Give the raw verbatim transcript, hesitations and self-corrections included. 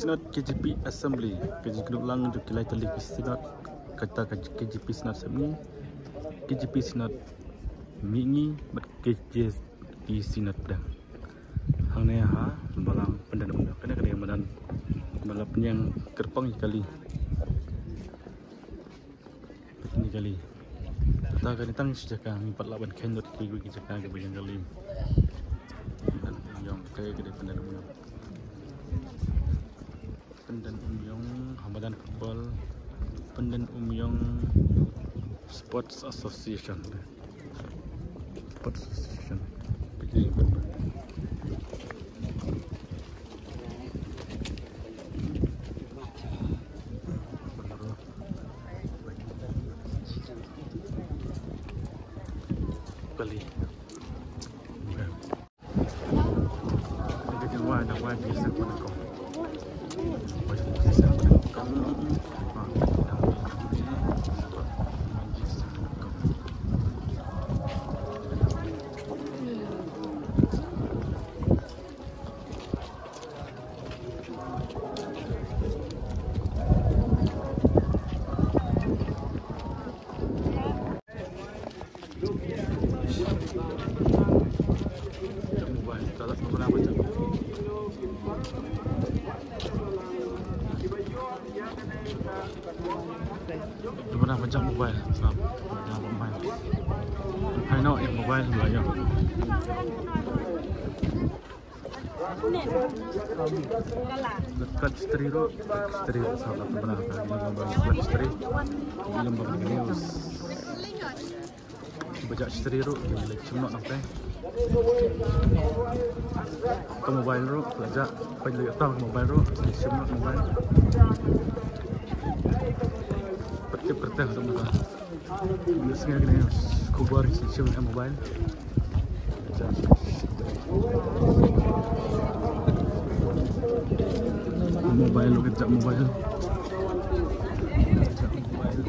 Synod K J P Assembly, ka jingkynduh lang jong ki lai tylli ki Synod, kata ka K J P Synod Sepngi, K J P Synod Mihngi bad K J P Synod Pdeng. Hangne ha Balang Pyndenumïong, kane ka dei ka madan ba la pynïeng kyrpang ïa kali. Pynïeng kali. Kata kane tang shi jaka, ngi pat lah ban kheiñ lut kiwei ki jaka kiba ïeng kali. Pyndenumïong, kaei ka dei Pyndenumïong. Pyndenumïong, ha madan football. Pyndenumïong Sports Association. Sports Association. Kali. Mobile. Hai no, eh, mobile lah ya. Clutch three ruh, clutch three ruh, salah satu benda. Ini gambar clutch three. Ini gambar news. Ba jak shatri ruh, ki la shim noh nangta. Ka mobile ruh, la jak, pynlong ïa ka mobile ruh, ki la shim noh mobile. Pyrtip pyrteh ka mobile. Ngi sngew kane khubor ki shim noh mobile. Mobile ruh, ka jak mobile. Ka jak mobile.